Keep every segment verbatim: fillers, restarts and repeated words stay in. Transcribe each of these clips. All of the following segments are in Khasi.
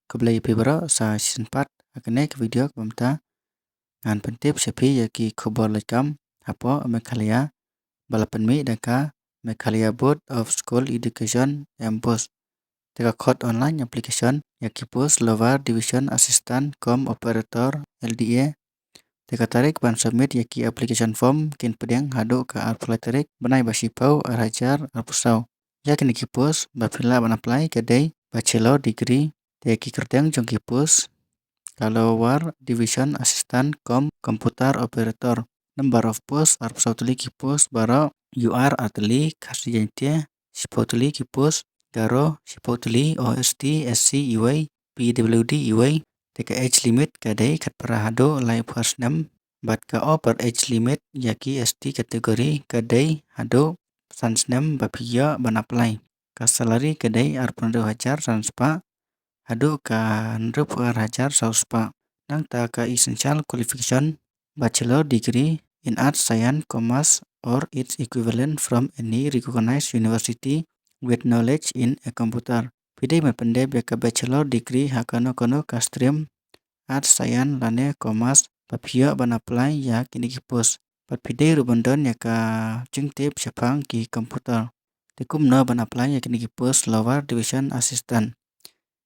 Khublei ïa phi baroh sa shisien pat ha kane ka video kaba mynta. Ngan pyntip sha phi ïa ki khubor leit kam hapoh Meghalaya ba la pynmih da ka Meghalaya Board of School Education, MBOSE. Te ka khot online application ïa ki post Lower Division Assistant cum Operator, LDA. Te ka tarik ban submit ïa ki application form kin pdiang haduh ka arphew lai tarik bnai ba shiphew, ar hajar arphew saw. Ïa kine ki post ba phi lah ban apply ka dei bachelor degree. Te ki kyrteng jong ki post ka Lower Division Assistant cum Computer Operator. Number of post arphew saw tylli ki post baroh. UR ar tylli, Khasi Jaiñtia shiphew tylli ki post, Garo shiphew tylli, OST, SC iwei, PWD iwei. Te ka age limit ka dei khatphra haduh laiphew ar snem. Bad ka upper age limit ïa ki ST category ka dei haduh san snem ba phi ïoh ban apply. Ka salary ka dei arphew hynriew hajar san spah haduh ka hynriewphew ar hajar saw spah. Nangta ka essential qualification, bachelor degree in arts, science, commerce or its equivalent from any recognized university with knowledge in a computer. Phi dei ban pyndep ïa ka bachelor degree ha kano kano ka stream, arts, science lane commerce, ba phi ïoh ban apply ïa kine ki post. Bad phi dei ruh ban don ïa ka jingtip shaphang ki computer. Te kumno ban apply ïa kine ki post Lower Division Assistant?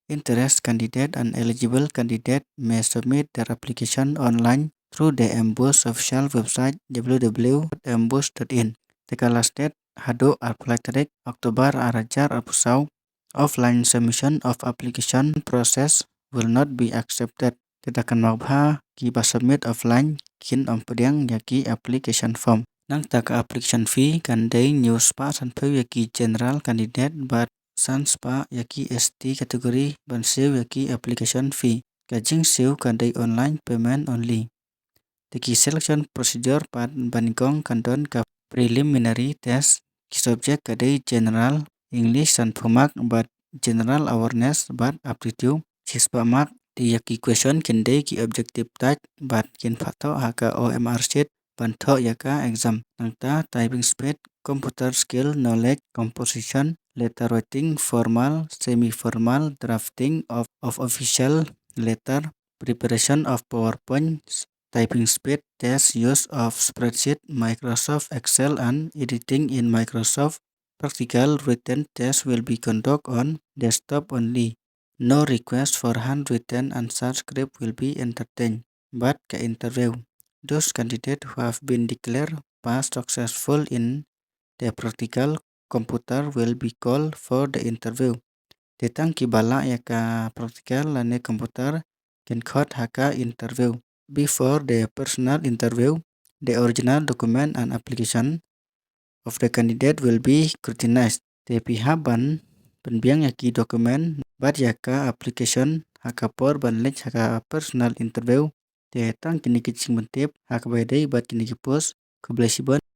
Interested candidate and eligible candidate may submit their application online through the MBOSE official website, www.mbose.in. Te ka last date haduh arphew lai tarik October ar hajar arphew saw. Offline submission of application process will not be accepted. Te da kynmaw bha, kiba submit offline kin ym pdiang ïa ki application form. Nangta ka application fee kan dei hynñiew spah sanphew ïa ki general candidate bad san spah ïa ki ST category ban siew ïa ki application fee. Ka jingsiew ka dei online payment only. Te ki selection procedure pat ba nyngkong kan don ka preliminary test. Ki subject ka dei general, English sanphew mark bad general awareness bad aptitude shispah mark. Te ïa ki question kin dei ki objective type bad kin phah thoh ha ka OMR sheet ban thoh ïa ka exam. Nangta typing speed, computer skill, knowledge, composition, letter writing, formal, semi formal, drafting of, of official letter, preparation of PowerPoint, typing speed test, use of spreadsheet, Microsoft Excel and editing in Microsoft, practical written test will be conduct on desktop only. No request for handwritten answer script will be entertained. Bad ka interview. Those candidate who have been declared pass successful in the practical computer will be called for the interview. Te tang kiba lah ïa ka practical lane computer kin khot ha ka interview. Before the personal interview, the original document and application of the candidate will be scrutinized. Te phi hap ban pynbiang ïa ki document bad ïa ka application ha ka por ban leit ha ka personal interview. Te tang kine ki jingpyntip ha kaba ïadei bad kine ki post. Khublei shibun.